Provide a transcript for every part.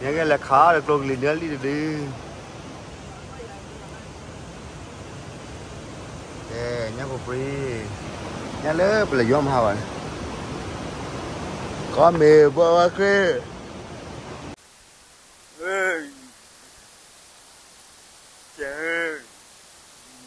ညါက့လဲၤခးအီၣ်ဒီးကျိကလံၤနၢလံၣ်တဒု, ကဲ, ညၣ်ဖိပြံ, ညၣ်လၢပလဲၤယီမဟါဘၣ်န့ၣ်, ကီမ့ၢ်ဘီဝဲခရ့ၣ်, ကဲ,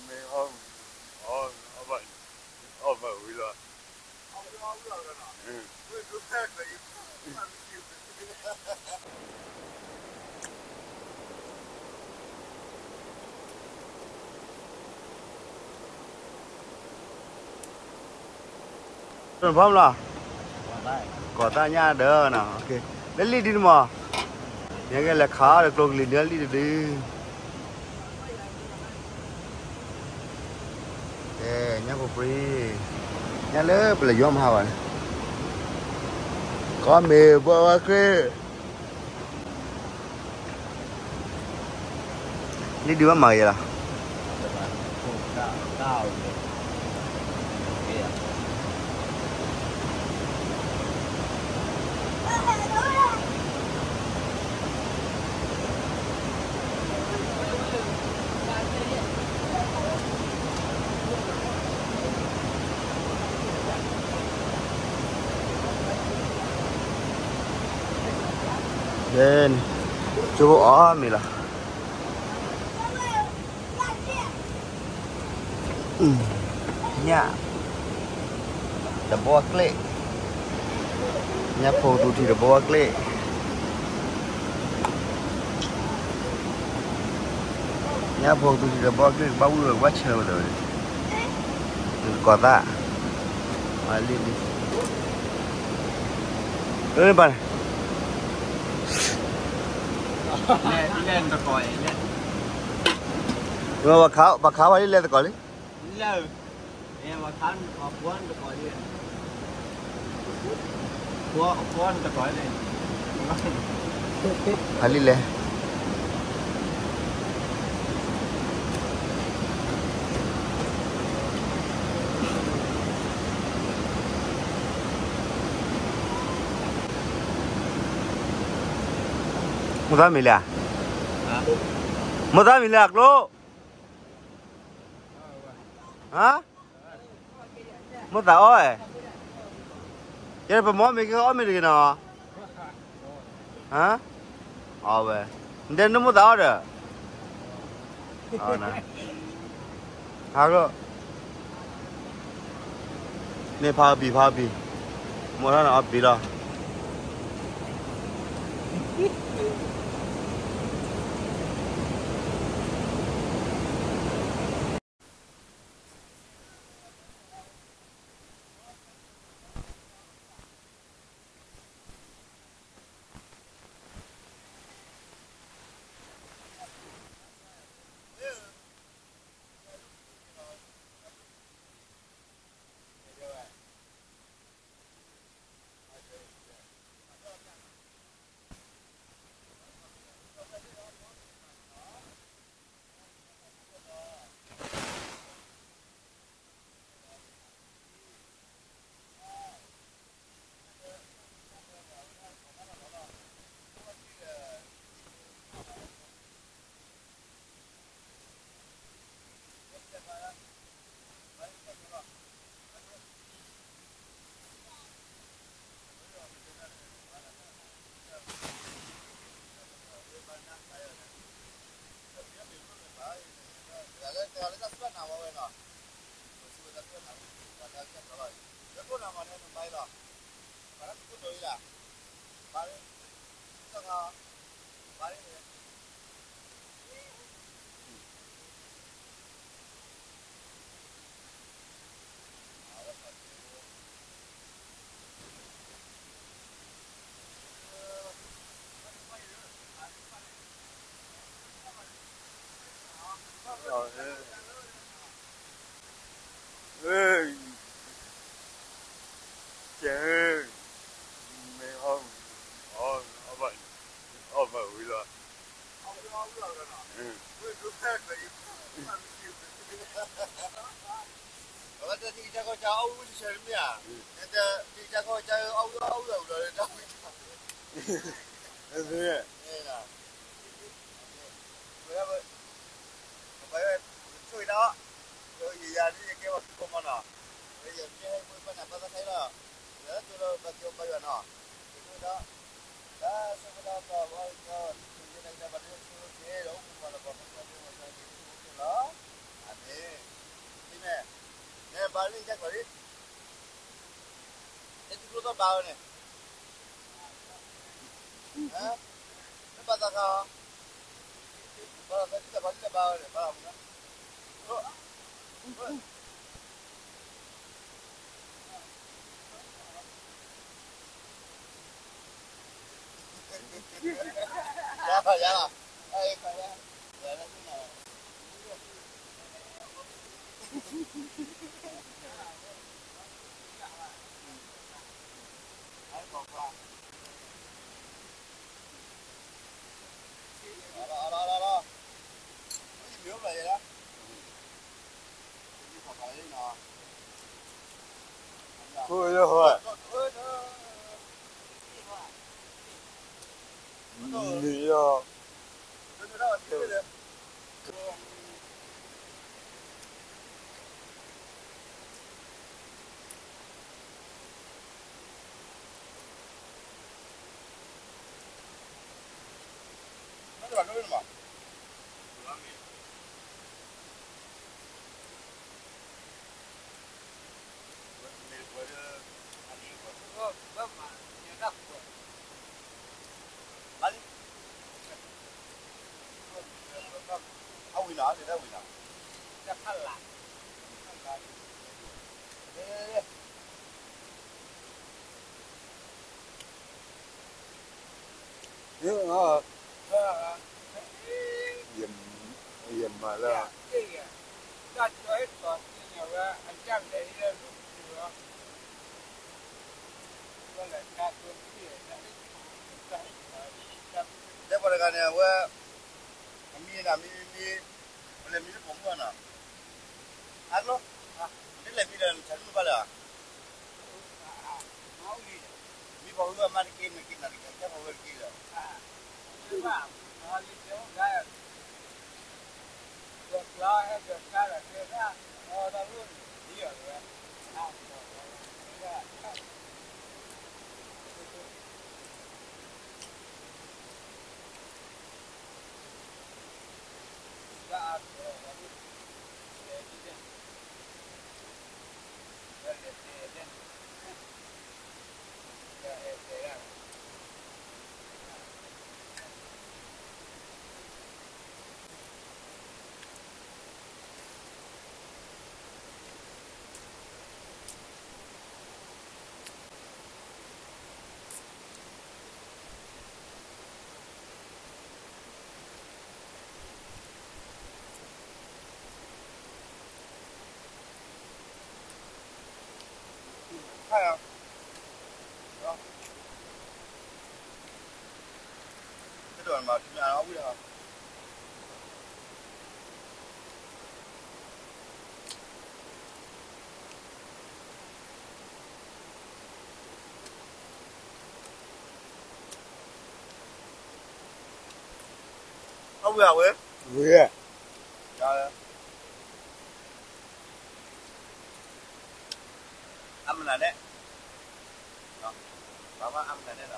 မ့ၢ်အီၣ်, အီၣ်ဘၣ်, အီၣ်ဘၣ်ဝံၤလီၤ. ဖီမလီၤ, ကီၢ်သၣ်ညၣ်ဒၢနီၤ, လၢလံၣ်ဒုန့ၣ်မး, ညါက့လဲၤခးအီၣ်ဒီးကျိကလံၤနၢလံၣ်တဒု. ကဲ, ညၣ်ဖိပြံ, ညၣ်လၢပလဲၤယီမဟါဘၣ်န့ၣ်, ကီမ့ၢ်ဘီဝဲခရ့ၣ်, လံၣ်ဒုဘၣ်မၤဂ့ၤလီၤ. ကဲန့ၣ်, ကၠိဖိအီၣ်မ့ၤလီၤ. ညၣ်, တဘီကျ့ၣ်, ညၣ်ဖိသူထံၣ်တဘီကျ့ၣ်, ညၣ်ဖိသူထံၣ်တဘီကျ့ၣ် ကဘၣ်ဝံၣ်ဝဲ ကဘၣ်ဆၢဝဲဒီး, ကီၢ်သၣ်, လံၣ်ဒု, အၢ ဘၣ်န့ၣ် ပှၤခးဝဲလံလဲၤသကိးလံ, ဖးလံလဲၣ်. မိၢ်သးမံၤလဲၣ်, မိၢ်သးမံၤလဲၣ်အကျိ, ဟါ, မိၢ်သးအီၣ်ဝဲ, ကဲပမီၢ်မ့ၢ်က့ၤအီၣ်မ့ၢ်တဂ့ၤနီၤ, ဟါ, အီၣ်ဝဲ, နတဲနမိၢ်သးအီၣ်ဒီး, ဟါကလီ, မ့ၢ်ဖးအီၣ်ဘံၣ်ဖးအီၣ်ဘံၣ်, မိၢ်ထီၣ်န့ၣ်အီၣ်ဘံၣ်လီၤ. ကဲ, မ့ၢ်အီၣ်, အီၣ်ဘၣ်, အီၣ်ဘၣ်ဝံၤလီၤ. အဝဲတနံၤကစၢ်ကီၢ်ကစၢ်အီၣ်ဝံၣ်ဝံၣ်ဆၢဆၢတမ့ၢ်ဧါ, နတနံၤကစၢ်ကီၢ်ကစၢ်အီၣ်ဝံၣ်အီၣ်ဝံၣ်အီၣ်ဝံၣ်ဒီးတၢ်ဝံၣ်တၢ် ဝဲဒၣ်ဝဲ, ပဘါယွၤဆိၣ်ဂ့ၤတၢ်အီၣ်, ယၤဒ်ယကဲပှၤဖံးဖိမးနီၤ, ယၤမ့ၢ်ဟဲဝဲပှၤန့ၣ် ဘၣ်သးခဲအံၤလီၤ, ယၤလၢတိၤလီၤဘၣ်က့ၤပဘါယွၤနီၤ, ယဆိၣ်ဂ့ၤတၢ်အီၣ်, တၢ်ဆိၣ်ဂ့ၤတၢ်အီၣ်ပှၤဝဲကီ, မ့ၢ်တၢ်ဂ့ၤတၢ်ဘၣ်လၢဆိၣ်ဂ့ၤဒီး အိၣ်မူပှၤလၢပှၤကိးဂၤဒဲး ပှၤကညီဖိလီၤ, အၤမ့ၣ်, အၤမ့ၣ်, နဲဘါလံတၢ်ကျီၤလံ တဲတကျိသီၣ်ဘါဝဲန့ၣ်, မ့ၢ်ဘၣ်သးခါ, ဘၣ်သးဒ်သိးပှၤဒ်သိးဘါဝဲန့ၣ် ဘၣ်သးမူနီၤ, ယၤလီၤ, ယၤလီၤ, ခိၣ်ယဟိ, မ့ၢ်ယီၤ အဝံၤနီၤ, လဲၤဒၣ်ဝံၤနီၤ, ယမၤလၢ တဲပှၤတဂၤန့ၣ် အဝဲ အမံၤန့ၣ် မံၤမံၤမံၤ, ပလဲၤမံၤလၢပိာ်မုၣ်အနီၤ, အါလီၤ, နလဲၤမံၤဒီး နဆါဒူၣ်ဘၣ်လၢၤဧါ, မံၤပိာ်မုၣ်အမါတက့ၢ် နက့ၤနၤတက့ၢ် ကဲပှၤဝဲတက့ၢ်ဒီး အဝဲအဝဲ, ဝဲ, အမနုၤန့ၣ်, ဘၣ်မၤအမနုၤန့ၣ်လီၤ,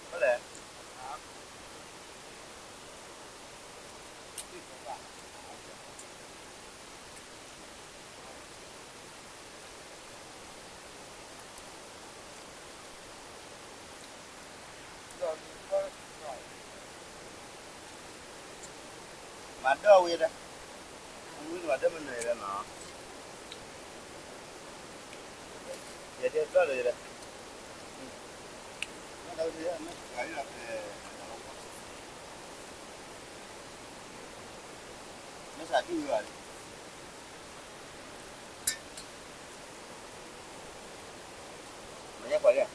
ဖဲလဲၣ် မၤဒၢၣ်ဝံၤဒီး, မၤဒၢၣ်မနုၤဒီးနီၤ, ယတဲဘျီၣ်ဒီး, မ့ၢ်စးဒူၣ်ဝဲဘၣ်လံ, မၤညါကွၢ်လံဧါ.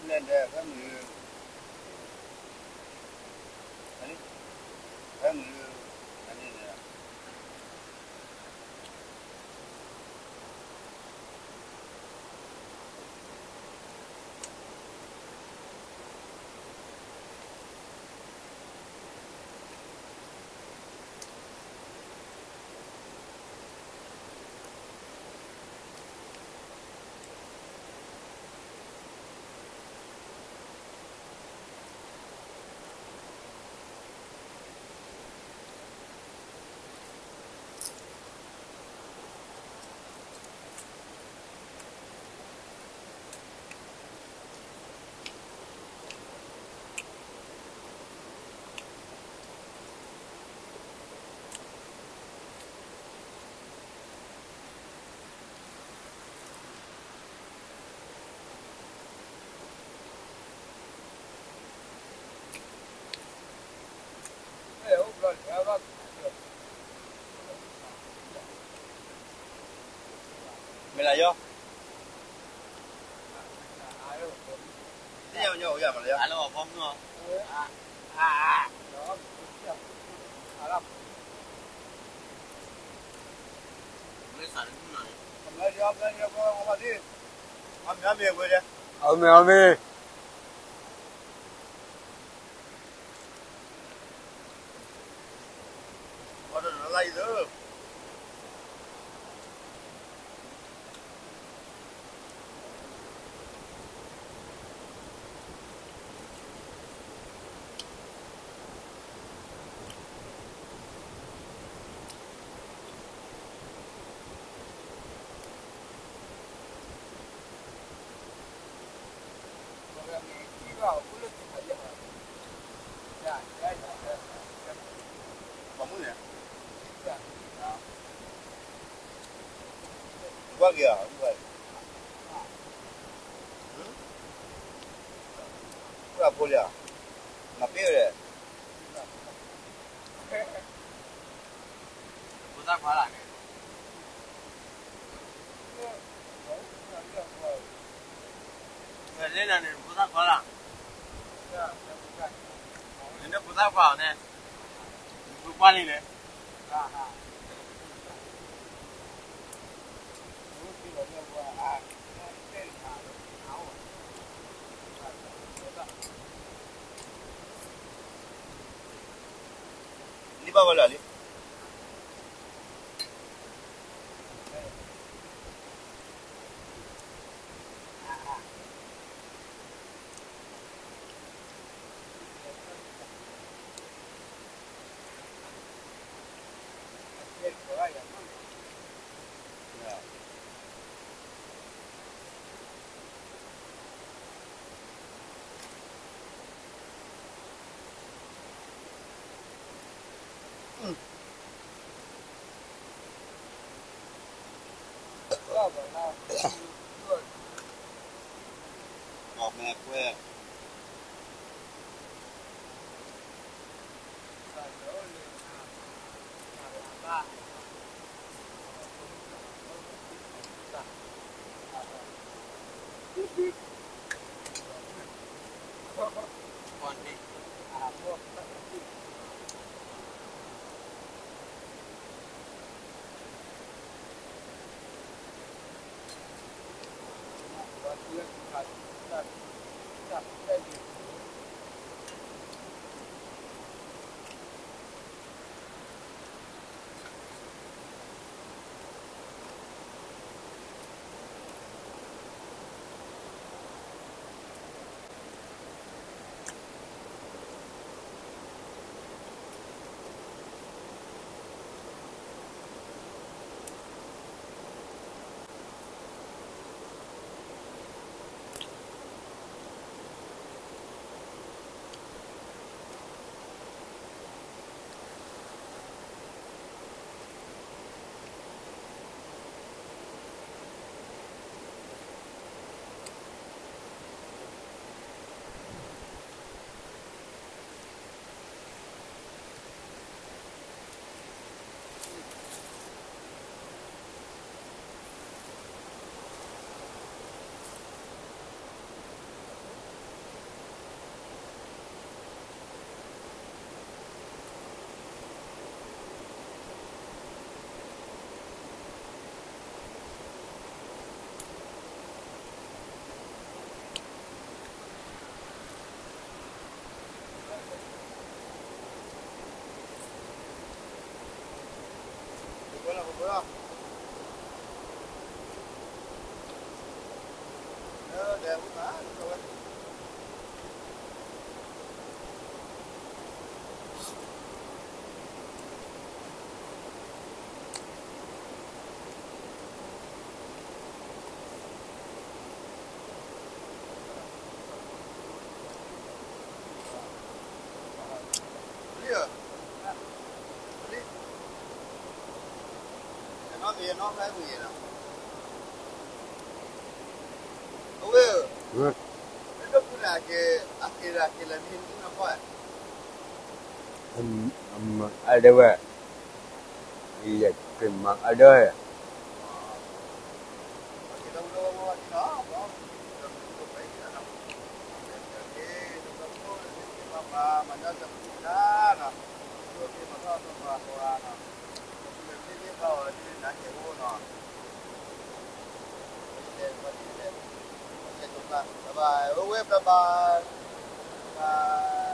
လဲၣ်ဒဲး ဖဲမုၢ်, ဖဲမုၢ်, ဖဲန့ၣ် မ့ၢ်လၢယီၤ, သ့ၣ်ညါမညီအိၣ်ယၤမးလၢယီၤ, မ့ၢ်စးလၢမုၢ်နီၤန့ၣ်, အမ့ၢ်အမ့ၢ်ဝဲဒၣ်, အမ့ၢ်အမ့ၢ် အီၣ်တၢ်လၢယသၢ ပှၤမုၣ်န့ၣ်, ကွၢ်က့ၤဧါ, ကွၢ်ဖိလံဧါ, မၤပ့ၢ်ဝဲလဲၣ်. ဖိသၣ်ခွါလၢန့ၣ်, ဝဲလၢနၤန့ၣ် ဖိသၣ်ခွါလၢ, နဖိသၣ်ခွါအီၤန့ၣ်, နဖိခွါန့ၣ်န့ၣ် လံဘၣ်ဝဲလၢာ်လံ. နီၢ်ဖဲမုၢ်ယဲၢ်နီၤ, အဝဲ, လၢဒိၣ်ပူၤန့ၣ် အက့ၤ, အက့ၤလၢက့ၤလၢမ့ၢ်နဖီ, အဒၣ်ဝဲ, ယက့ၤမၤအဒၣ်, ဘၣ်ဘၣ်, ဝဲဘၣ်ဘၣ်, ဘၣ်ဘၣ်.